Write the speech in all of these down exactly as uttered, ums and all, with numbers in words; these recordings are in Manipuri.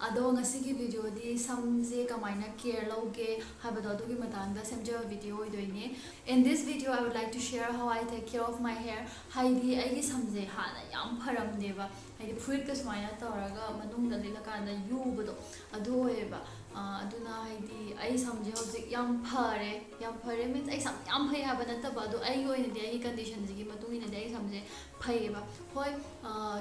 ꯑꯗꯣ ꯉꯁꯤꯒꯤ videoꯗꯤ ꯁꯝꯁꯦ ꯀꯃꯥꯏꯅ care ꯂꯧꯒꯦ ꯍꯥꯏꯕꯗꯣ ꯑꯗꯨꯒꯤ ꯃꯇꯥꯡꯗ ꯁꯦꯝꯖꯕ video ꯑꯣꯏꯗꯣꯏꯅꯦ. In this video, I would like to share how I take care of my hair. ꯍꯥꯏꯗꯤ ꯑꯩꯒꯤ ꯁꯝꯁꯦ ꯍꯥꯟꯅ ꯌꯥꯝ ꯐꯔꯝꯗꯦꯕ, ꯍꯥꯏꯗꯤ ꯐꯨꯔꯤꯠꯀ ꯁꯨꯃꯥꯏꯅ ꯇꯧꯔꯒ ꯃꯅꯨꯡꯗ ꯂꯤꯠꯂꯀꯥꯟꯗ ꯌꯨꯕꯗꯣ ꯑꯗꯨ ꯑꯣꯏꯌꯦꯕ. ꯑ, ꯑꯗꯨꯅ ꯍꯥꯏꯗꯤ ꯑꯩ ꯁꯝꯁꯦ ꯍꯧꯖꯤꯛ ꯌꯥꯝ ꯐꯔꯦ. ꯌꯥꯝ ꯐꯔꯦ means ꯑꯩ ꯁꯝ ꯌꯥꯝ ꯐꯩ ꯍꯥꯏꯕ ꯅꯠꯇꯕ, ꯑꯗꯣ ꯑꯩꯒꯤ ꯑꯣꯏꯅꯗꯤ, ꯑꯩꯒꯤ conditionꯁꯤꯒꯤ ꯃꯇꯨꯡ ꯏꯟꯅꯗꯤ ꯑꯩ ꯁꯝꯁꯦ ꯐꯩꯌꯦꯕ. ꯍꯣꯏ,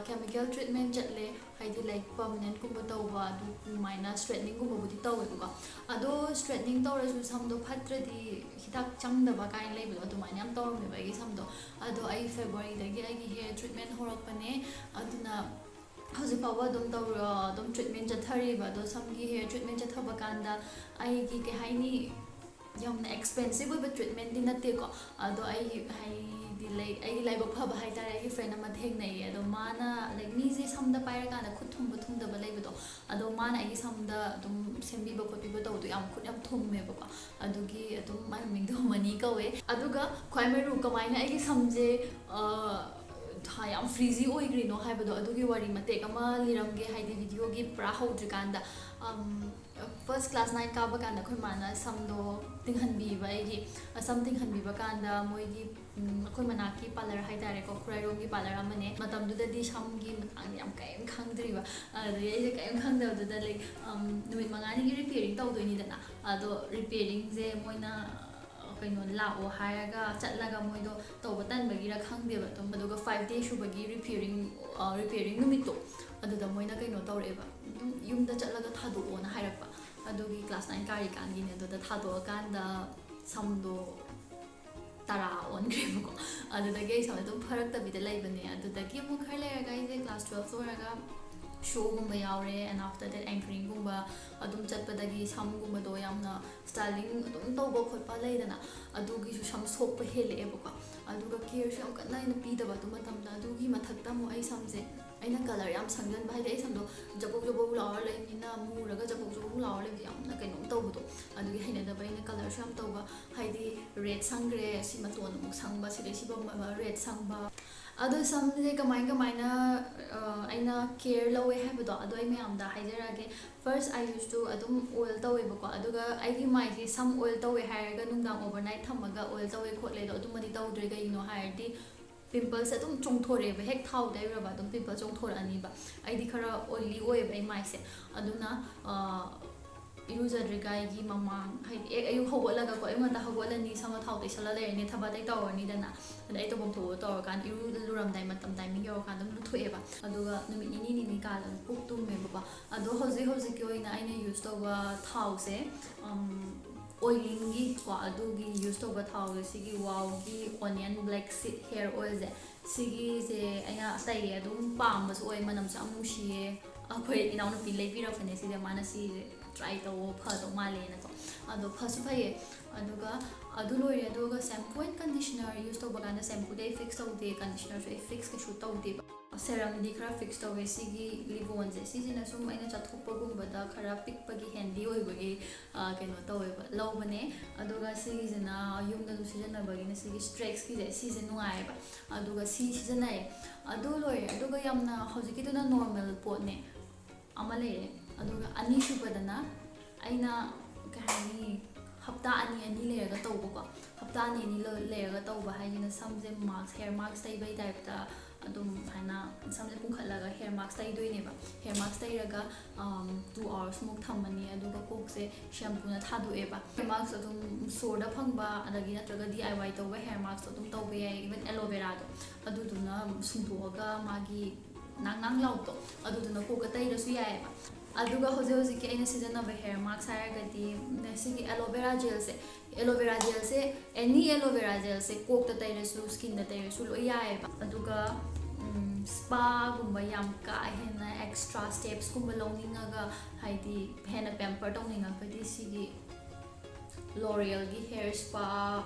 chemical treatment ꯆꯠꯂꯦ, ꯍꯥꯏꯗꯤ like permanentꯀꯨꯝꯕ ꯇꯧꯕ ꯑꯗꯨꯃꯥꯏꯅ straightening ꯒꯨꯝꯕꯕꯨꯗꯤ ꯇꯧꯋꯦꯕꯀꯣ. ꯑꯗꯣ straightening ꯇꯧꯔꯁꯨ ꯁꯝꯗꯣ ꯐꯠꯇ꯭ꯔꯗꯤ ꯍꯤꯗꯥꯛ ꯆꯪꯗꯕ ꯀꯥꯏꯅ ꯂꯩꯕꯗꯣ ꯑꯗꯨꯃꯥꯏꯅ ꯌꯥꯝ ꯇꯧꯔꯝꯃꯦꯕ ꯑꯩꯒꯤ ꯁꯝꯗꯣ. ꯑꯗꯣ ꯑꯩ Februaryꯗꯒꯤ ꯑꯩꯒꯤ hair treatment ꯍꯧꯔꯛꯄꯅꯦ. ꯑꯗꯨꯅ ꯍꯧꯖꯤꯛ ꯐꯥꯎꯕ ꯑꯗꯨꯝ ꯇꯧꯔ ꯑꯗꯨꯝ treatment ꯆꯠꯊꯔꯤꯕ. ꯑꯗꯣ ꯁꯝꯒꯤ hair treatment ꯆꯠꯊꯕ ꯀꯥꯟꯗ ꯑꯩꯒꯤ ꯀꯩ ꯍꯥꯏꯅꯤ, ꯌꯥꯝꯅ expensive ꯑꯣꯏꯕ treatmentꯗꯤ ꯅꯠꯇꯦꯀꯣ. ꯑꯗꯣ ꯑꯩ ꯍꯥꯏꯗꯤ ꯂꯩ ꯑꯩꯒꯤ ꯂꯥꯏꯕꯛ ꯐꯕ ꯍꯥꯏꯇꯥꯔꯦ, ꯑꯩꯒꯤ friend ꯑꯃ ꯊꯦꯡꯅꯩꯌꯦ. ꯑꯗꯣ ꯃꯥꯅ like ꯃꯤꯁꯦ ꯁꯝꯗ ꯄꯥꯏꯔꯀꯥꯟꯗ ꯈꯨꯠ ꯊꯨꯝꯕ ꯊꯨꯝꯗꯕ ꯂꯩꯕꯗꯣ, ꯑꯗꯣ ꯃꯥꯅ ꯑꯩꯒꯤ ꯁꯝꯗ ꯑꯗꯨꯝ ꯁꯦꯝꯕꯤꯕ ꯈꯣꯠꯄꯤꯕ ꯇꯧꯕꯗꯣ ꯌꯥꯝ ꯈꯨꯠ ꯌꯥꯝ ꯊꯨꯝꯃꯦꯕꯀꯣ. ꯑꯗꯨꯒꯤ ꯑꯗꯨꯝ ꯃꯥꯏ ꯃꯃꯤꯡꯗꯣ ꯃꯅꯤ ꯀꯧꯋꯦ. ꯑꯗꯨꯒ ꯈ꯭ꯋꯥꯏ ꯃꯔꯨ ꯀꯃꯥꯏꯅ ꯑꯩꯒꯤ ꯁꯝꯁꯦ ꯑ, ꯊꯥ ꯌꯥꯝ frizzy ꯑꯣꯏꯈ꯭ꯔꯤꯅꯣ ꯍꯥꯏꯕꯗꯣ ꯑꯗꯨꯒꯤ ꯋꯥꯔꯤ ꯃꯇꯦꯛ ꯑꯃ ꯂꯤꯔꯝꯒꯦ, ꯍꯥꯏꯗꯤ videoꯒꯤ ꯄꯨꯔꯥ ꯍꯧꯗ꯭ꯔꯤꯀꯥꯟꯗ. ꯑꯝ, first class nine ꯀꯥꯕ ꯀꯥꯟꯗ ꯑꯩꯈꯣꯏ ꯃꯥꯅ ꯁꯝꯗꯣ ꯇꯤꯡꯍꯟꯕꯤꯕ ꯑꯩꯒꯤ. ꯁꯝ ꯇꯤꯡꯍꯟꯕꯤꯕ ꯀꯥꯟꯗ ꯃꯣꯏꯒꯤ, ꯎꯝ, ꯑꯩꯈꯣꯏ ꯃꯅꯥꯛꯀꯤ parlour ꯍꯥꯏꯇꯥꯔꯦꯀꯣ, ꯈꯨꯔꯥꯏꯔꯣꯝꯒꯤ parlour ꯑꯃꯅꯦ. ꯃꯇꯝꯗꯨꯗꯗꯤ ꯁꯝꯒꯤ ꯃꯇꯥꯡꯗ ꯌꯥꯝ ꯀꯔꯤꯝ ꯈꯪꯗ꯭ꯔꯤꯕ. ꯑꯗꯨꯗꯒꯤ ꯑꯩꯁꯦ ꯀꯔꯤꯝ ꯈꯪꯗꯕꯗꯨꯗ like, ꯑꯝ, ꯅꯨꯃꯤꯠ ꯃꯉꯥꯅꯤꯒꯤ repairing ꯇꯧꯗꯣꯏꯅꯤꯗꯅ. ꯑꯗꯣ repairingꯁꯦ ꯃꯣꯏꯅ ꯀꯩꯅꯣ ꯂꯥꯛꯑꯣ ꯍꯥꯏꯔꯒ ꯆꯠꯂꯒ ꯃꯣꯏꯗꯣ ꯇꯧꯕ ꯇꯟꯕꯒꯤꯔ ꯈꯪꯗꯦꯕ, ꯑꯗꯨꯝ ꯑꯗꯨꯒ five day ꯁꯨꯕꯒꯤ repairing, repairing ꯅꯨꯃꯤꯠꯇꯣ ꯑꯗꯨꯗ ꯃꯣꯏꯅ ꯀꯩꯅꯣ ꯇꯧꯔꯛꯑꯦꯕ, ꯑꯗꯨꯝ ꯌꯨꯝꯗ ꯆꯠꯂꯒ ꯊꯥꯗꯣꯛꯑꯣꯅ ꯍꯥꯏꯔꯛꯄ. ꯑꯗꯨꯒꯤ class nine ꯀꯥꯔꯤꯀꯥꯟꯒꯤꯅꯦ. ꯑꯗꯨꯗ ꯊꯥꯗꯣꯛꯑꯀꯥꯟꯗ ꯁꯝꯗꯣ ꯇꯔꯥ ꯑꯣꯟꯈ꯭ꯔꯦꯕꯀꯣ. ꯑꯗꯨꯗꯒꯤ ꯑꯩ ꯁꯝ ꯑꯗꯨꯝ ꯐꯔꯛꯇꯕꯤꯗ ꯂꯩꯕꯅꯦ. ꯑꯗꯨꯗꯒꯤ ꯑꯃꯨꯛ ꯈꯔ ꯂꯩꯔꯒ ꯑꯩꯁꯦ class twelve ꯂꯣꯏꯔꯒ showꯒꯨꯝꯕ ꯌꯥꯎꯔꯦ, and after that anchoringꯒꯨꯝꯕ ꯑꯗꯨꯝ ꯆꯠꯄꯗꯒꯤ ꯁꯝꯒꯨꯝꯕꯗꯣ ꯌꯥꯝꯅ styling ꯑꯗꯨꯝ ꯇꯧꯕ ꯈꯣꯠꯄ ꯂꯩꯗꯅ, ꯑꯗꯨꯒꯤꯁꯨ ꯁꯝ ꯁꯣꯛꯄ ꯍꯦꯜꯂꯛꯑꯦꯕꯀꯣ. ꯑꯗꯨꯒ careꯁꯨ ꯌꯥꯝ ꯀꯟꯅ ꯑꯩꯅ ꯄꯤꯗꯕ ꯑꯗꯨ ꯃꯇꯝꯗ. ꯑꯗꯨꯒꯤ ꯃꯊꯛꯇ ꯑꯃꯨꯛ ꯑꯩ ꯁꯝꯁꯦ ꯑꯩꯅ ꯀꯂꯔ ꯌꯥꯝ ꯁꯪꯖꯟꯕ, ꯍꯥꯏꯗꯤ ꯑꯩ ꯁꯝꯗꯣ ꯖꯕꯧ ꯖꯕꯧ ꯂꯥꯎꯔ ꯂꯩꯕꯅꯤꯅ, ꯃꯨꯔꯒ ꯖꯕꯧ ꯖꯕꯧ ꯂꯥꯎꯔ ꯂꯩꯕꯁꯦ ꯌꯥꯝꯅ ꯀꯩꯅꯣꯝ ꯇꯧꯕꯗꯣ, ꯑꯗꯨꯒꯤ ꯍꯩꯅꯗꯕ ꯑꯩꯅ ꯀꯂꯔꯁꯨ ꯌꯥꯝ ꯇꯧꯕ꯫ ꯍꯥꯏꯗꯤ ꯔꯦꯗ ꯁꯪꯈ꯭ꯔꯦ, ꯁꯤ ꯃꯇꯣꯟ ꯑꯃꯨꯛ ꯁꯪꯕ, ꯁꯤꯗꯩ ꯁꯤꯐꯝ ꯔꯦꯗ ꯁꯪꯕ꯫ ꯑꯗꯣ ꯁꯝꯁꯦ ꯀꯃꯥꯏ ꯀꯃꯥꯏꯅ ꯑ, ꯑꯩꯅ ꯀꯦꯌꯔ ꯂꯧꯋꯦ ꯍꯥꯏꯕꯗꯣ, ꯑꯗꯣ ꯑꯩ ꯃꯌꯥꯝꯗ ꯍꯥꯏꯖꯔꯛꯑꯒꯦ꯫ ꯐꯥꯔꯁ, ꯑꯥꯏ ꯌꯨꯁꯇꯨ ꯑꯗꯨꯝ ꯑꯣꯏꯜ ꯇꯧꯋꯦꯕꯀꯣ, ꯑꯗꯨꯒ ꯑꯩꯒꯤ ꯃꯥꯏꯁꯦ ꯁꯝ ꯑꯣꯏꯜ ꯇꯧꯋꯦ ꯍꯥꯏꯔꯒ ꯅꯨꯡꯗꯥꯡ ꯑꯣꯚꯔꯅꯥꯏꯠ ꯊꯝꯃꯒ ꯑꯣꯏꯜ ꯇꯧꯋꯦ ꯈꯣꯠꯂꯦꯗꯣ, ꯑꯗꯨꯃꯗꯤ ꯇꯧꯗ꯭ꯔꯦ꯫ ꯀꯩꯒꯤꯅꯣ ꯍꯥꯏꯔꯗꯤ ꯄꯤꯝꯄꯜꯁ ꯑꯗꯨꯝ ꯆꯣꯡꯊꯣꯔꯛꯑꯦꯕ, ꯍꯦꯛ ꯊꯥꯎ ꯇꯩꯔꯨꯔꯕ ꯑꯗꯨꯝ ꯄꯤꯝꯄꯜꯁ ꯆꯣꯡꯊꯣꯔꯛꯑꯅꯤꯕ꯫ ꯑꯩꯗꯤ ꯈꯔ ꯑꯣꯏꯂꯤ ꯑꯣꯏꯌꯦꯕ ꯑꯩ ꯃꯥꯏꯁꯦ, ꯑꯗꯨꯅ ꯑ, ꯏꯔꯨꯖꯗ꯭ꯔꯤꯉꯩꯒꯤ ꯃꯃꯥꯡ, ꯍꯥꯏꯗꯤ ꯑꯦ, ꯑꯌꯨꯛ ꯍꯧꯒꯠꯂꯒꯀꯣ, ꯑꯌꯨꯛ ꯉꯟꯇꯥ ꯍꯧꯒꯠꯂꯅꯤ, ꯁꯝꯗ ꯊꯥꯎ ꯇꯩꯁꯜꯂ ꯂꯩꯔꯅꯤ, ꯊꯕꯛ ꯑꯇꯩ ꯇꯧꯔꯅꯤꯗꯅ, ꯑꯗ ꯑꯩ ꯇꯧꯐꯝ ꯊꯣꯛꯄ ꯇꯧꯔꯀꯥꯟꯗ, ꯏꯔꯨ ꯂꯨꯔꯝꯗꯥꯏ ꯃꯇꯝ ꯇꯥꯏꯃꯤꯡ ꯌꯧꯔꯀꯥꯟꯗ ꯑꯗꯨꯝ ꯂꯨꯊꯣꯛꯑꯦꯕ꯫ ꯑꯗꯨꯒ ꯅꯨꯃꯤꯠ ꯅꯤꯅꯤ ꯅꯤꯅꯤ ꯀꯥꯜꯂꯒ ꯀꯣꯛ ꯇꯨꯝꯃꯦꯕꯀꯣ꯫ ꯑꯗꯣ ꯍꯧꯖꯤꯛ ꯍꯧꯖꯤꯛꯀꯤ ꯑꯣꯏꯅ ꯑꯩꯅ ꯌꯨꯁ ꯇꯧꯕ ꯊꯥꯎꯁꯦ, ꯑꯣꯏꯂꯤꯡꯒꯤ ꯀꯣ, ꯑꯗꯨꯒꯤ ꯌꯨꯁ ꯇꯧꯕ ꯊꯥꯎꯁꯦ, ꯁꯤꯒꯤ ꯋꯥꯎꯒꯤ ꯑꯣꯅꯤꯌꯟ ꯕ꯭ꯂꯦꯛ ꯁꯤꯠ ꯍꯦꯌꯔ ꯑꯣꯏꯜꯁꯦ, ꯁꯤꯒꯤꯁꯦ ꯑꯩꯅ ꯇꯩꯌꯦ꯫ ꯑꯗꯨꯝ ꯄꯥꯝꯕꯁꯨ ꯑꯣꯏ, ꯃꯅꯝꯁꯨ ꯌꯥꯝ ꯅꯨꯡꯁꯤꯌꯦ꯫ ꯑꯩꯈꯣꯏ ꯏꯅꯥꯎꯅꯨꯄꯤ ꯂꯩꯕꯤꯔꯛꯄꯅꯦ ꯁꯤꯁꯦ, ꯃꯥꯅ ꯁꯤꯁꯦ ꯇ꯭ꯔꯥꯏ ꯇꯧꯋꯣ, ꯐꯗꯧ ꯃꯥꯜꯂꯦꯅꯀꯣ꯫ ꯑꯗꯣ ꯐꯁꯨ ꯐꯩꯌꯦ꯫ ꯑꯗꯨꯒ ꯑꯗꯨ ꯂꯣꯏꯔꯦ, ꯑꯗꯨꯒ ꯁꯦꯝꯄꯨ ꯑꯦꯟ ꯀꯟꯗꯤꯁꯅꯔ ꯌꯨꯁ ꯇꯧꯕ ꯀꯥꯟꯗ ꯁꯦꯝꯄꯨꯗꯤ ꯑꯩ ꯐꯤꯛꯁ ꯇꯧꯗꯦ, ꯀꯟꯗꯤꯁꯅꯔꯁꯨ ꯑꯩ ꯐꯤꯛꯁ ꯀꯩꯁꯨ ꯇꯧꯗꯦꯕ꯫ ꯁꯦꯔꯝꯗꯤ ꯈꯔ ꯐꯤꯛꯁ ꯇꯧꯋꯦ꯫ ꯁꯤꯒꯤ ꯂꯤꯕꯣꯟꯁꯦ, ꯁꯤꯁꯤꯅ ꯁꯨꯝ ꯑꯩꯅ ꯆꯠꯊꯣꯛꯄꯒꯨꯝꯕꯗ ꯈꯔ ꯄꯤꯛꯄꯒꯤ ꯍꯦꯟꯗꯤ ꯑꯣꯏꯕꯒꯤ, ꯑ, ꯀꯩꯅꯣ ꯇꯧꯋꯦꯕ, ꯂꯧꯕꯅꯦ꯫ ꯑꯗꯨꯒ ꯁꯤꯒꯤꯁꯤꯅ ꯌꯨꯝꯗ ꯑꯗꯨꯝ ꯁꯤꯖꯤꯟꯅꯕꯒꯤꯅ ꯁꯤꯒꯤ ꯁ꯭ꯇ꯭ꯔꯦꯛꯁꯀꯤꯁꯦ, ꯁꯤꯁꯦ ꯅꯨꯡꯉꯥꯏꯌꯦꯕ꯫ ꯑꯗꯨꯒ ꯁꯤ ꯁꯤꯖꯤꯟꯅꯩ꯫ ꯑꯗꯨ ꯂꯣꯏꯔꯦ꯫ ꯑꯗꯨꯒ ꯌꯥꯝꯅ ꯍꯧꯖꯤꯛꯀꯤꯗꯨꯅ ꯅꯣꯔꯃꯦꯜ ꯄꯣꯠꯅꯦ꯫ ꯑꯃ ꯂꯩꯔꯦ꯫ ꯑꯗꯨꯒ ꯑꯅꯤꯁꯨꯕꯗꯅ ꯑꯩꯅ, ꯀꯩ ꯍꯥꯏꯅꯤ, ꯍꯞꯇꯥ ꯑꯅꯤ ꯑꯅꯤ ꯂꯩꯔꯒ ꯇꯧꯕꯀꯣ꯫ ꯍꯞꯇꯥ ꯑꯅꯤ ꯑꯅꯤ ꯂ-, ꯂꯩꯔꯒ ꯇꯧꯕ ꯍꯥꯏꯁꯤꯅ ꯁꯝꯁꯦ ꯃꯥꯛꯁ, ꯍꯦꯌꯔ ꯃꯥꯛꯁ ꯇꯩꯕꯩ ꯇꯥꯏꯞꯇ ꯑꯗꯨꯝ ꯍꯥꯏꯅ ꯁꯝꯁꯦ ꯄꯨꯡꯈꯠꯂꯒ ꯍꯦꯌꯔ ꯃꯥꯛꯁ ꯇꯩꯗꯣꯏꯅꯦꯕ꯫ ꯍꯦꯌꯔ ꯃꯥꯛꯁ ꯇꯩꯔꯒ, ꯑꯝ, ꯇꯨ ꯑꯋꯥꯔꯁꯃꯨꯛ ꯊꯝꯃꯅꯤ꯫ ꯑꯗꯨꯒ ꯀꯣꯛꯁꯦ ꯁꯦꯝꯄꯨꯅ ꯊꯥꯗꯣꯛꯑꯦꯕ꯫ ꯍꯦꯌꯔ ꯃꯥꯛꯁ ꯑꯗꯨꯝ ꯁ꯭ꯇꯣꯔꯗ ꯐꯪꯕ, ꯑꯗꯒꯤ ꯅꯠꯇ꯭ꯔꯒ ꯗꯤ ꯑꯥꯏ ꯋꯥꯏ ꯇꯧꯕ ꯍꯦꯌꯔ ꯃꯥꯛꯁꯇꯣ ꯑꯗꯨꯝ ꯇꯧꯕ ꯌꯥꯏ꯫ ꯏꯚꯟ ꯑꯦꯂꯣꯚꯦꯔꯥꯗꯣ, ꯑꯗꯨꯗꯨꯅ ꯁꯨꯡꯗꯣꯛꯑꯒ ꯃꯥꯒꯤ ꯅꯥꯡ ꯅꯥꯡ ꯂꯥꯎꯕꯗꯣ, ꯑꯗꯨꯗꯨꯅ ꯀꯣꯛꯀ ꯇꯩꯔꯁꯨ ꯌꯥꯏꯑꯕ꯫ ꯑꯗꯨꯒ ꯍꯧꯖꯤꯛ ꯍꯧꯖꯤꯛꯀꯤ ꯑꯩꯅ ꯁꯤꯖꯤꯟꯅꯕ ꯍꯦꯌꯔ ꯃꯥꯛꯁ ꯍꯥꯏꯔꯒꯗꯤ, ꯎꯝ, ꯁꯤꯒꯤ ꯑꯦꯂꯣꯚꯦꯔꯥ ꯖꯦꯜꯁꯦ, ꯑꯦꯂꯣꯚꯦꯔꯥ ꯖꯦꯜꯁꯦ, ꯑꯦꯅꯤ ꯑꯦꯂꯣꯚꯦꯔꯥ ꯖꯦꯜꯁꯦ ꯀꯣꯛꯇ ꯇꯩꯔꯁꯨ, ꯁ꯭ꯀꯤꯟꯗ ꯇꯩꯔꯁꯨ ꯂꯣꯏ ꯌꯥꯏꯑꯕ꯫ ꯑꯗꯨꯒ, ꯎꯝ, ꯁ꯭ꯄꯥꯒꯨꯝꯕ ꯌꯥꯝ ꯀꯥ ꯍꯦꯟꯅ ꯑꯦꯛꯁꯇ꯭ꯔꯥ ꯁ꯭ꯇꯦꯞꯁꯀꯨꯝꯕ ꯂꯧꯅꯤꯡꯉꯒ, ꯍꯥꯏꯗꯤ ꯍꯦꯟꯅ ꯄꯦꯝꯄꯔ ꯇꯧꯅꯤꯡꯉꯒꯗꯤ ꯁꯤꯒꯤ ꯂꯣꯔꯤꯌꯦꯜꯒꯤ hair spa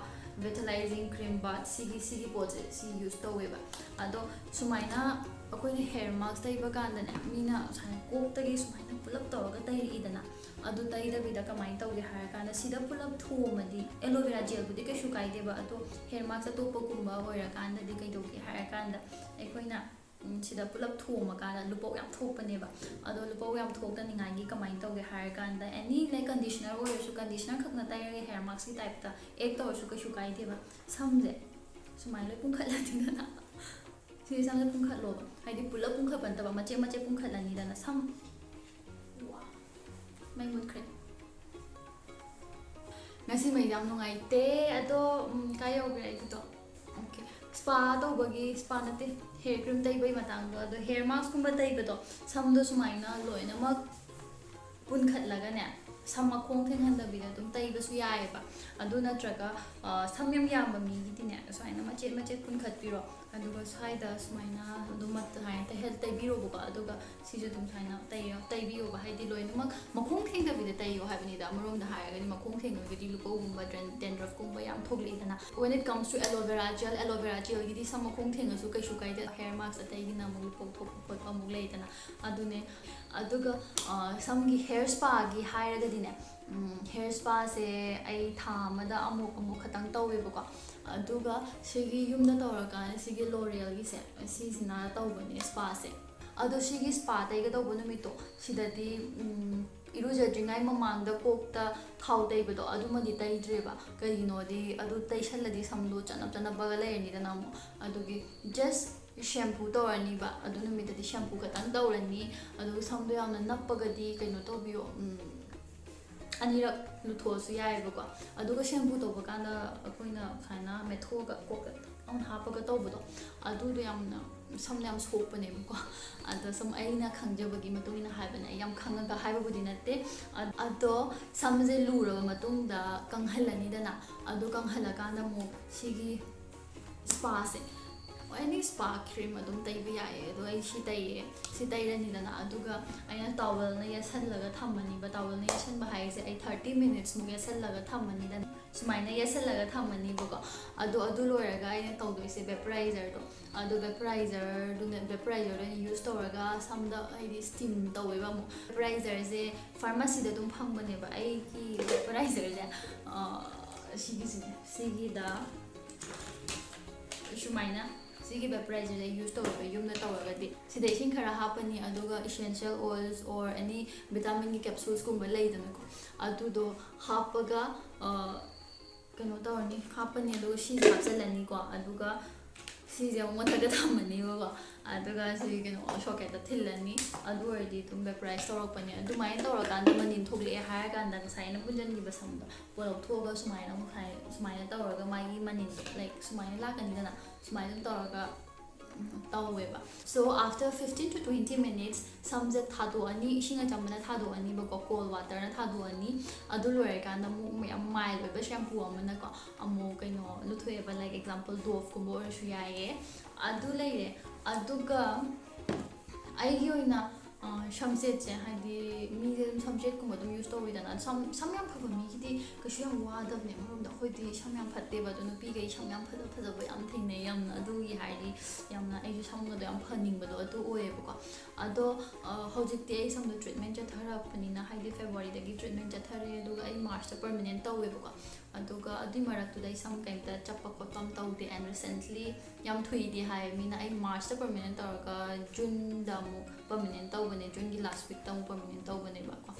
Vitalizing Cream Bath, ꯁꯤꯒꯤ ꯁꯤꯒꯤ ꯄꯣꯠꯁꯦ ꯁꯤ ꯌꯨꯁ ꯇꯧꯋꯦꯕ꯫ ꯑꯗꯣ ꯁꯨꯃꯥꯏꯅ ꯑꯩꯈꯣꯏꯅ ꯍꯦꯌꯔ ꯃꯥꯛꯁ ꯇꯩꯕ ꯀꯥꯟꯗꯅꯦ, ꯃꯤꯅ ꯁꯨꯃꯥꯏꯅ ꯀꯣꯛꯇꯒꯤ ꯁꯨꯃꯥꯏꯅ ꯄꯨꯂꯞ ꯇꯧꯔꯒ ꯇꯩꯔꯛꯏꯗꯅ, ꯑꯗꯨ ꯇꯩꯗꯕꯤꯗ ꯀꯃꯥꯏꯅ ꯇꯧꯒꯦ ꯍꯥꯏꯔꯀꯥꯟꯗ, ꯁꯤꯗ ꯄꯨꯂꯞ ꯊꯣꯝꯃꯗꯤ, ꯑꯦꯂꯣ ꯚꯦꯔꯥ ꯖꯦꯜꯕꯨꯗꯤ ꯀꯩꯁꯨ ꯀꯥꯏꯗꯦꯕ, ꯑꯗꯣ ꯍꯦꯌꯔ ꯃꯥꯛꯁ ꯑꯇꯣꯞꯄꯒꯨꯝꯕ ꯑꯣꯏꯔꯀꯥꯟꯗꯗꯤ ꯀꯩꯗꯧꯒꯦ ꯍꯥꯏꯔꯀꯥꯟꯗ, ꯑꯩꯈꯣꯏꯅ ꯎꯝ, ꯁꯤꯗ ꯄꯨꯂꯞ ꯊꯣꯝꯃꯀꯥꯟꯗ ꯂꯨꯄꯧ ꯌꯥꯝ ꯊꯣꯛꯄꯅꯦꯕ꯫ ꯑꯗꯣ ꯂꯨꯄꯧ ꯌꯥꯝ ꯊꯣꯛꯇꯅꯤꯡꯉꯥꯏꯒꯤ ꯀꯃꯥꯏꯅ ꯇꯧꯒꯦ ꯍꯥꯏꯔꯀꯥꯟꯗ, ꯑꯦꯅꯤ ꯂꯥꯏꯛ ꯀꯟꯗꯤꯁꯅꯔ ꯑꯣꯏꯔꯁꯨ, ꯀꯟꯗꯤꯁꯅꯔ ꯈꯛꯅ ꯇꯩꯔꯒ ꯍꯦꯌꯔ ꯃꯥꯛꯁꯀꯤ ꯇꯥꯏꯞꯇ ꯑꯦꯛ ꯇꯧꯔꯁꯨ ꯀꯩꯁꯨ ꯀꯥꯏꯗꯦꯕ꯫ ꯁꯝꯁꯦ ꯁꯨꯃꯥꯏꯅ ꯂꯣꯏ ꯄꯨꯡꯈꯠꯂꯅꯤꯗꯅ, ꯁꯤ ꯁꯝꯁꯦ ꯄꯨꯡꯈꯠꯂꯣꯕ, ꯍꯥꯏꯗꯤ ꯄꯨꯂꯞ ꯄꯨꯡꯈꯠꯄ ꯅꯠꯇꯕ, ꯃꯆꯦꯠ ꯃꯆꯦꯠ ꯄꯨꯡꯈꯠꯂꯅꯤꯗꯅ꯫ ꯁꯝ, ꯋꯥ, ꯃꯩ ꯃꯨꯠꯈ꯭ꯔꯦ꯫ ꯉꯁꯤ ꯃꯩ ꯌꯥꯝ ꯅꯨꯡꯉꯥꯏꯇꯦ꯫ ꯑꯗꯣ, ꯎꯝ, ꯀꯥꯏ ꯌꯧꯈ꯭ꯔꯦ ꯑꯩꯒꯤꯗꯣ? ꯑꯣꯀꯦ, ꯁ꯭ꯄꯥ ꯇꯧꯕꯒꯤ, ꯁ꯭ꯄꯥ ꯅꯠꯇꯦ, ꯍꯦꯌꯔ ꯀ꯭ꯔꯤꯝ ꯇꯩꯕꯒꯤ ꯃꯇꯥꯡꯗꯣ꯫ ꯑꯗꯣ ꯍꯦꯌꯔ ꯃꯥꯛꯁꯀꯨꯝꯕ ꯇꯩꯕꯗꯣ, ꯁꯝꯗꯣ ꯁꯨꯃꯥꯏꯅ ꯂꯣꯏꯅꯃꯛ ꯄꯨꯟꯈꯠꯂꯒꯅꯦ, ꯁꯝ ꯃꯈꯣꯡ ꯊꯦꯡꯍꯟꯗꯕꯤꯗ ꯑꯗꯨꯝ ꯇꯩꯕꯁꯨ ꯌꯥꯏꯑꯕ꯫ ꯑꯗꯨ ꯅꯠꯇ꯭ꯔꯒ, ꯑ, ꯁꯝ ꯌꯥꯝ ꯌꯥꯝꯕ ꯃꯤꯒꯤꯗꯤꯅꯦ, ꯁꯨꯃꯥꯏꯅ ꯃꯆꯦꯠ ꯃꯆꯦꯠ ꯄꯨꯟꯈꯠꯄꯤꯔꯣ꯫ ꯑꯗꯨꯒ ꯁ꯭ꯋꯥꯏꯗ ꯁꯨꯃꯥꯏꯅ ꯑꯗꯨꯝ ꯃꯠ-, ꯁꯨꯃꯥꯏꯅ ꯇꯩꯍꯜ-, ꯇꯩꯕꯤꯔꯣꯕꯀꯣ꯫ ꯑꯗꯨꯒ ꯁꯤꯁꯨ ꯑꯗꯨꯝ ꯁꯨꯃꯥꯏꯅ ꯇꯩꯔꯣ, ꯇꯩꯕꯤꯌꯣꯕ꯫ ꯍꯥꯏꯗꯤ ꯂꯣꯏꯅꯃꯛ ꯃꯈꯣꯡ ꯊꯦꯡꯗꯕꯤꯗ ꯇꯩꯌꯣ ꯍꯥꯏꯕꯅꯤꯗ꯫ ꯑꯃꯔꯣꯝꯗ ꯍꯥꯏꯔꯒꯗꯤ ꯃꯈꯣꯡ ꯊꯦꯡꯉꯒꯗꯤ ꯂꯨꯄꯧꯒꯨꯝꯕ, ꯗ꯭ꯔꯦꯟ-, ꯗꯦꯟꯗ꯭ꯔꯐꯀꯨꯝꯕ ꯌꯥꯝ ꯊꯣꯛꯂꯛꯏꯗꯅ꯫ When it comes to aloe vera gel, aloe vera gelꯒꯤꯗꯤ ꯁꯝ ꯃꯈꯣꯡ ꯊꯦꯡꯉꯁꯨ ꯀꯩꯁꯨ ꯀꯥꯏꯗꯦ꯫ ꯍꯦꯌꯔ ꯃꯥꯛꯁ ꯑꯇꯩꯒꯤꯅ ꯑꯃꯨꯛ ꯂꯨꯄꯧ ꯊꯣꯛꯄ ꯈꯣꯠꯄ ꯑꯃꯨꯛ ꯂꯩꯗꯅ꯫ ꯑꯗꯨꯅꯦ꯫ ꯑꯗꯨꯒ, ꯑ, ꯁꯝꯒꯤ ꯍꯦꯌꯔ ꯁ꯭ꯄꯥꯒꯤ ꯍꯥꯏꯔꯒꯗꯤꯅꯦ, ꯎꯝ, ꯍꯦꯌꯔ ꯁ꯭ꯄꯥꯁꯦ ꯑꯩ ꯊꯥ ꯑꯃꯗ ꯑꯃꯨꯛ, ꯑꯃꯨꯛ ꯈꯛꯇꯪ ꯇꯧꯋꯦꯕꯀꯣ꯫ ꯑꯗꯨꯒ ꯁꯤꯒꯤ ꯌꯨꯝꯗ ꯇꯧꯔꯀꯥꯟꯗ ꯁꯤꯒꯤ ꯂꯣꯔꯦꯜꯒꯤꯁꯦ, ꯁꯤꯁꯤꯅ ꯇꯧꯕꯅꯦ ꯁ꯭ꯄꯥꯁꯦ꯫ ꯑꯗꯣ ꯁꯤꯒꯤ ꯁ꯭ꯄꯥ ꯇꯩꯒꯗꯧꯕ ꯅꯨꯃꯤꯠꯇꯣ, ꯁꯤꯗꯗꯤ, ꯎꯝ, ꯏꯔꯨꯖꯗ꯭ꯔꯤꯉꯩ ꯃꯃꯥꯡꯗ ꯀꯣꯛꯇ ꯊꯥꯎ ꯇꯩꯕꯗꯣ, ꯑꯗꯨꯃꯗꯤ ꯇꯩꯗ꯭ꯔꯦꯕ꯫ ꯀꯩꯒꯤꯅꯣꯗꯤ ꯑꯗꯨ ꯇꯩꯁꯜꯂꯗꯤ ꯁꯝꯗꯣ ꯆꯅꯞ ꯆꯅꯞꯄꯒ ꯂꯩꯔꯅꯤꯗꯅ ꯑꯃꯨꯛ꯫ ꯑꯗꯨꯒꯤ just shampoo ꯇꯧꯔꯅꯤꯕ꯫ ꯑꯗꯨ ꯅꯨꯃꯤꯠꯇꯗꯤ shampoo ꯈꯛꯇꯪ ꯇꯧꯔꯅꯤ꯫ ꯑꯗꯨꯒ ꯁꯝꯗꯣ ꯌꯥꯝꯅ ꯅꯞꯄꯒꯗꯤ ꯀꯩꯅꯣ ꯇꯧꯕꯤꯌꯣ, ꯎꯝ, ꯑꯅꯤꯔꯛ ꯂꯨꯊꯣꯛꯑꯁꯨ ꯌꯥꯏꯑꯕꯀꯣ꯫ ꯑꯗꯨꯒ shampoo ꯇꯧꯕ ꯀꯥꯟꯗ ꯑꯩꯈꯣꯏꯅ ꯁꯨꯃꯥꯏꯅ ꯃꯦꯠꯊꯣꯛꯑꯒ ꯀꯣꯛꯇ ꯑꯃꯨꯛ ꯍꯥꯞꯄꯒ ꯇꯧꯕꯗꯣ, ꯑꯗꯨꯗꯣ ꯌꯥꯝꯅ, ꯁꯝ ꯌꯥꯝ ꯁꯣꯛꯄꯅꯦꯕꯀꯣ꯫ ꯑꯗꯣ ꯁꯨꯝ ꯑꯩꯅ ꯈꯪꯖꯕꯒꯤ ꯃꯇꯨꯡ ꯏꯟꯅ ꯍꯥꯏꯕꯅꯦ, ꯑꯩ ꯌꯥꯝ ꯈꯪꯉꯒ ꯍꯥꯏꯕꯕꯨꯗꯤ ꯅꯠꯇꯦ꯫ ꯑ-, ꯑꯗꯣ ꯁꯝꯁꯦ ꯂꯨꯔꯕ ꯃꯇꯨꯡꯗ ꯀꯪꯍꯜꯂꯅꯤꯗꯅ, ꯑꯗꯨ ꯀꯪꯍꯜꯂꯀꯥꯟꯗ ꯑꯃꯨꯛ ꯁꯤꯒꯤ ꯁ꯭ꯄꯥꯁꯦ, ꯑꯦꯅꯤ ꯁ꯭ꯄꯥ ꯀ꯭ꯔꯤꯝ ꯑꯗꯨꯝ ꯇꯩꯕ ꯌꯥꯏꯌꯦ꯫ ꯑꯗꯣ ꯑꯩ ꯁꯤ ꯇꯩꯌꯦ, ꯁꯤ ꯇꯩꯔꯅꯤꯗꯅ, ꯑꯗꯨꯒ ꯑꯩꯅ ꯇꯥꯋꯦꯜꯅ ꯌꯦꯠꯁꯜꯂꯒ ꯊꯝꯃꯅꯤꯕ꯫ ꯇꯥꯋꯦꯜꯅ ꯌꯦꯠꯁꯟꯕ ꯍꯥꯏꯁꯦ ꯑꯩ ꯊꯥꯔꯇꯤ ꯃꯤꯅꯤꯠꯁꯃꯨꯛ ꯌꯦꯠꯁꯜꯂꯒ ꯊꯝꯃꯅꯤꯗꯅ꯫ ꯁꯨꯃꯥꯏꯅ ꯌꯦꯠꯁꯜꯂꯒ ꯊꯝꯃꯅꯤꯕꯀꯣ꯫ ꯑꯗꯣ ꯑꯗꯨ ꯂꯣꯏꯔꯒ ꯑꯩꯅ ꯇꯧꯗꯣꯏꯁꯦ ꯚꯦꯄꯔꯥꯏꯖꯔꯗꯣ, ꯑꯗꯣ ꯚꯦꯄꯔꯥꯏꯖꯔꯗꯨꯅ, ꯚꯦꯄꯔꯥꯏꯖꯔꯗꯣ ꯑꯩꯅ ꯌꯨꯁ ꯇꯧꯔꯒ ꯁꯝꯗ ꯍꯥꯏꯗꯤ ꯁ꯭ꯇꯤꯝ ꯇꯧꯋꯦꯕ꯫ ꯑꯃꯨꯛ ꯚꯦꯄꯔꯥꯏꯖꯔꯁꯦ ꯐꯥꯔꯃꯥꯁꯤꯗ ꯑꯗꯨꯝ ꯐꯪꯕꯅꯦꯕ꯫ ꯑꯩꯒꯤ ꯚꯦꯄꯔꯥꯏꯖꯔꯁꯦ ꯁꯤꯒꯤꯁꯤꯅꯦ, ꯁꯤꯒꯤꯗ ꯁꯨꯃꯥꯏꯅ ꯁꯤꯒꯤ ꯚꯦꯄꯔꯥꯏꯖꯔꯁꯦ ꯌꯨꯁ ꯇꯧꯔꯒ, ꯌꯨꯝꯗ ꯇꯧꯔꯒꯗꯤ ꯁꯤꯗ ꯏꯁꯤꯡ ꯈꯔ ꯍꯥꯞꯄꯅꯤ, ꯑꯗꯨꯒ essential oils or any vitaminꯒꯤ capsulesꯀꯨꯝꯕ ꯂꯩꯗꯅꯀꯣ, ꯑꯗꯨꯗꯣ ꯍꯥꯞꯄꯒ ꯀꯩꯅꯣ ꯇꯧꯔꯅꯤ, ꯍꯥꯞꯄꯅꯤ, ꯑꯗꯨꯒ ꯁꯤꯁꯦ ꯍꯥꯞꯆꯤꯜꯂꯅꯤꯀꯣ꯫ ꯑꯗꯨꯒ ꯁꯤꯁꯦ ꯑꯃꯨꯛ ꯃꯊꯛꯇ ꯊꯝꯃꯅꯤꯕꯀꯣ꯫ ꯑꯗꯨꯒ ꯁꯤ ꯀꯩꯅꯣ ꯁꯣꯀꯦꯠꯇ ꯊꯤꯜꯂꯅꯤ꯫ ꯑꯗꯨ ꯑꯣꯏꯔꯗꯤ ꯑꯗꯨꯝ ꯚꯦꯄꯔꯥꯏꯁ ꯇꯧꯔꯛꯄꯅꯦ꯫ ꯑꯗꯨꯃꯥꯏꯅ ꯇꯧꯔꯀꯥꯟꯗ ꯃꯅꯤꯟ ꯊꯣꯛꯂꯛꯑꯦ ꯍꯥꯏꯔꯀꯥꯟꯗ ꯉꯁꯥꯏꯅ ꯄꯨꯟꯁꯤꯟꯈꯤꯕ ꯁꯝꯗꯣ ꯄꯨꯂꯞ ꯊꯣꯛꯑꯒ ꯁꯨꯃꯥꯏꯅ ꯑꯃꯨꯛ ꯁꯨꯃꯥꯏꯅ ꯇꯧꯔꯒ ꯃꯥꯒꯤ ꯃꯅꯤꯟꯗꯣ, ꯂꯥꯏꯛ, ꯁꯨꯃꯥꯏꯅ ꯂꯥꯛꯀꯅꯤꯗꯅ꯫ ꯁꯨꯃꯥꯏꯅ ꯑꯗꯨꯝ ꯇꯧꯔꯒ ꯇꯧꯋꯦꯕ꯫ So after fifteen to twenty minutes ꯁꯝꯁꯦ ꯊꯥꯗꯣꯛꯑꯅꯤ, ꯏꯁꯤꯡ ꯑꯆꯝꯕꯅ ꯊꯥꯗꯣꯛꯑꯅꯤꯕꯀꯣ, ꯀꯣꯜ ꯋꯥꯇꯔꯅ ꯊꯥꯗꯣꯛꯑꯅꯤ꯫ ꯑꯗꯨ ꯂꯣꯏꯔꯀꯥꯟꯗ ꯑꯃꯨꯛ ꯌꯥꯝ ꯃꯥꯏꯜ ꯑꯣꯏꯕ ꯁꯦꯝꯄꯨ ꯑꯃꯅꯀꯣ ꯑꯃꯨꯛ ꯀꯩꯅꯣ ꯂꯨꯊꯣꯛꯑꯦꯕ, ꯂꯥꯏꯛ, ꯑꯦꯛꯖꯥꯝꯄꯜ ꯗꯣꯞꯀꯨꯝꯕ ꯑꯣꯏꯔꯁꯨ ꯌꯥꯏꯌꯦ꯫ ꯑꯗꯨ ꯂꯩꯔꯦ꯫ ꯑꯗꯨꯒ ꯑꯩꯒꯤ ꯑꯣꯏꯅ ꯁꯝꯁꯦꯠꯁꯦ ꯍꯥꯏꯗꯤ ꯃꯤꯁꯦ ꯑꯗꯨꯝ ꯁꯝꯁꯦꯠꯀꯨꯝꯕ ꯑꯗꯨꯝ ꯌꯨꯁ ꯇꯧꯋꯤꯗꯅ꯫ ꯁꯝ ꯁꯝ ꯌꯥꯝ ꯐꯕ ꯃꯤꯒꯤꯗꯤ ꯀꯩꯁꯨ ꯌꯥꯝ ꯋꯥꯗꯕꯅꯦ꯫ ꯑꯃꯔꯣꯝꯗ ꯑꯩꯈꯣꯏꯗꯤ ꯁꯝ ꯌꯥꯝ ꯐꯠꯇꯦꯕ, ꯑꯗꯣ ꯅꯨꯄꯤꯈꯩ ꯁꯝ ꯌꯥꯝ ꯐꯖ ꯐꯖꯕ ꯌꯥꯝ ꯊꯦꯡꯅꯩ ꯌꯥꯝꯅ꯫ ꯑꯗꯨꯒꯤ ꯍꯥꯏꯗꯤ ꯌꯥꯝꯅ ꯑꯩꯁꯨ ꯁꯝꯒꯗꯣ ꯌꯥꯝ ꯐꯅꯤꯡꯕꯗꯣ ꯑꯗꯨ ꯑꯣꯏꯌꯦꯕꯀꯣ꯫ ꯑꯗꯣ ꯍꯧꯖꯤꯛꯇꯤ ꯑꯩ ꯁꯝꯗꯣ ꯇ꯭ꯔꯤꯠꯃꯦꯟ ꯆꯠꯊꯔꯛꯄꯅꯤꯅ, ꯍꯥꯏꯗꯤ ꯐꯦꯕꯋꯥꯔꯤꯗꯒꯤ ꯇ꯭ꯔꯤꯠꯃꯦꯟ ꯆꯠꯊꯔꯦ, ꯑꯗꯨꯒ ꯑꯩ ꯃꯥꯔꯁꯇ ꯄꯔꯃꯅꯦꯟ ꯇꯧꯋꯦꯕꯀꯣ꯫ ꯑꯗꯨꯒ ꯑꯗꯨꯏ ꯃꯔꯛꯇꯨꯗ ꯑꯩ ꯁꯝ ꯀꯩꯝꯇ ꯆꯞꯄ ꯈꯣꯠꯄ ꯑꯃ ꯇꯧꯗꯦ꯫ And recently ꯌꯥꯝ ꯊꯨꯏꯗꯤ ꯍꯥꯏ ꯃꯤꯅ, ꯑꯩ ꯃꯥꯔꯁꯇ ꯄꯔꯃꯅꯦꯟ ꯇꯧꯔꯒ ꯖꯨꯟꯗ ꯑꯃꯨꯛ ꯄꯔꯃꯅꯦꯟ ꯇꯧꯕꯅꯦ, ꯖꯨꯟꯒꯤ ꯂꯥꯁ ꯋꯤꯛꯇ ꯑꯃꯨꯛ ꯄꯔꯃꯅꯦꯟ ꯇꯧꯕꯅꯦꯕꯀꯣ꯫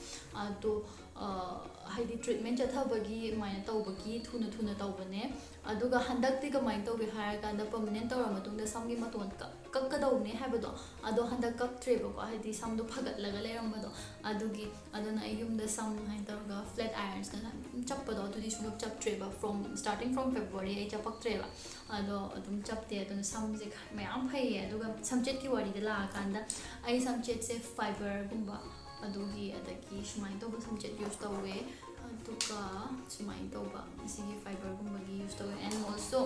ꯑꯗꯣ ꯍꯥꯏꯗꯤ ꯇ꯭ꯔꯤꯠꯃꯦꯟ ꯆꯠꯊꯕꯒꯤ ꯑꯗꯨꯃꯥꯏꯅ ꯇꯧꯕꯒꯤ ꯊꯨꯅ ꯊꯨꯅ ꯇꯧꯕꯅꯦ꯫ ꯑꯗꯨꯒ ꯍꯟꯗꯛꯇꯤ ꯀꯃꯥꯏꯅ ꯇꯧꯒꯦ ꯍꯥꯏꯔꯀꯥꯟꯗ, ꯄꯔꯃꯅꯦꯟ ꯇꯧꯔ ꯃꯇꯨꯡꯗ ꯁꯝꯒꯤ ꯃꯇꯣꯟ ꯀꯛ ꯀꯛꯀꯗꯧꯕꯅꯦ ꯍꯥꯏꯕꯗꯣ, ꯑꯗꯣ ꯍꯟꯗꯛ ꯀꯛꯇ꯭ꯔꯦꯕꯀꯣ, ꯍꯥꯏꯗꯤ ꯁꯝꯗꯣ ꯐꯒꯠꯂꯒ ꯂꯩꯔꯝꯕꯗꯣ꯫ ꯑꯗꯨꯒꯤ ꯑꯗꯨꯅ ꯑꯩ ꯌꯨꯝꯗ ꯁꯝ ꯍꯥꯏꯅ ꯇꯧꯔꯒ ꯐ꯭ꯂꯦꯠ ꯑꯥꯏꯔꯟꯁꯅ ꯑꯗꯨꯝ ꯆꯞꯄꯗꯣ, ꯑꯗꯨꯗꯤ ꯁꯨꯡꯆꯞ ꯆꯞꯇ꯭ꯔꯦꯕ꯫ From starting from February ꯑꯩ ꯆꯞꯄꯛꯇ꯭ꯔꯦꯕ꯫ ꯑꯗꯣ ꯑꯗꯨꯝ ꯆꯞꯇꯦ꯫ ꯑꯗꯨꯅ ꯁꯝꯁꯦ ꯃꯌꯥꯝ ꯐꯩꯌꯦ꯫ ꯑꯗꯨꯒ ꯁꯝꯆꯦꯠꯀꯤ ꯋꯥꯔꯤꯗ ꯂꯥꯛꯑꯀꯥꯟꯗ, ꯑꯩ ꯁꯝꯆꯦꯠꯁꯦ ꯐꯥꯏꯕꯔꯒꯨꯝꯕ ꯑꯗꯨꯒꯤ, ꯑꯗꯒꯤ ꯁꯨꯃꯥꯏꯅ ꯇꯧꯕ ꯁꯝꯆꯦꯠ ꯌꯨꯁ ꯇꯧꯋꯦ꯫ ꯑꯗꯨꯒ ꯁꯨꯃꯥꯏꯅ ꯇꯧꯕ ꯁꯤꯒꯤ ꯐꯥꯏꯕꯔꯒꯨꯝꯕꯒꯤ ꯌꯨꯁ ꯇꯧꯋꯦ꯫ And also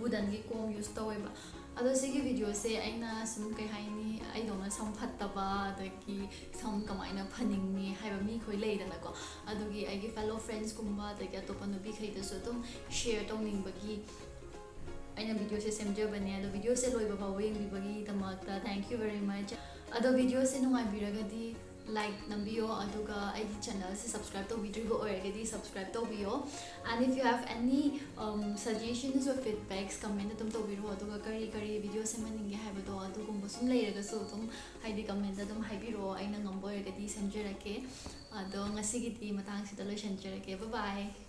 ꯋꯨꯗꯟꯒꯤ ꯀꯣꯝ ꯌꯨꯁ ꯇꯧꯋꯦꯕ꯫ ꯑꯗꯣ ꯁꯤꯒꯤ videoꯁꯦ ꯑꯩꯅ ꯁꯨꯝ, ꯀꯩ ꯍꯥꯏꯅꯤ, ꯑꯩꯗꯧꯅ ꯁꯝ ꯐꯠꯇꯕ, ꯑꯗꯒꯤ ꯁꯝ ꯀꯃꯥꯏꯅ ꯐꯅꯤꯡꯉꯤ ꯍꯥꯏꯕ ꯃꯤꯈꯣꯏ ꯂꯩꯗꯅꯀꯣ, ꯑꯗꯨꯒꯤ ꯑꯩꯒꯤ fellow friendsꯀꯨꯝꯕ, ꯑꯗꯒꯤ ꯑꯇꯣꯞꯄ ꯅꯨꯄꯤꯈꯩꯗꯁꯨ ꯑꯗꯨꯝ share ꯇꯧꯅꯤꯡꯕꯒꯤ ꯑꯩꯅ videoꯁꯦ ꯁꯦꯝꯖꯕꯅꯦ꯫ ꯑꯗꯣ videoꯁꯦ ꯂꯣꯏꯕ ꯐꯥꯎꯕ ꯌꯦꯡꯕꯤꯕꯒꯤꯗꯃꯛꯇ thank you very much꯫ ꯑꯗꯣ videoꯁꯦ ꯅꯨꯡꯉꯥꯏꯕꯤꯔꯒꯗꯤ like ꯅꯝꯕꯤꯌꯣ, ꯑꯗꯨꯒ ꯑꯩꯒꯤ channelꯁꯦ subscribe ꯇꯧꯕꯤꯗ꯭ꯔꯤꯕ ꯑꯣꯏꯔꯒꯗꯤ subscribe ꯇꯧꯕꯤꯌꯣ꯫ And if you have any, um, suggestions or feedbacks, comment ꯑꯗꯨꯝ ꯇꯧꯕꯤꯔꯣ, ꯑꯗꯨꯒ ꯀꯔꯤ ꯀꯔꯤ video ꯁꯦꯝꯍꯟꯅꯤꯡꯒꯦ ꯍꯥꯏꯕꯗꯣ ꯑꯗꯨꯒꯨꯝꯕ ꯁꯨꯝ ꯂꯩꯔꯒꯁꯨ ꯑꯗꯨꯝ, ꯍꯥꯏꯗꯤ, comment ꯑꯗꯨꯝ ꯍꯥꯏꯕꯤꯔꯛꯑꯣ, ꯑꯩꯅ ꯉꯝꯕ ꯑꯣꯏꯔꯒꯗꯤ ꯁꯦꯝꯖꯔꯛꯀꯦ꯫ ꯑꯗꯣ ꯉꯁꯤꯒꯤꯗꯤ ꯃꯇꯥꯡꯁꯤꯗ ꯂꯣꯏꯁꯤꯟꯖꯔꯒꯦ꯫ Bye bye꯫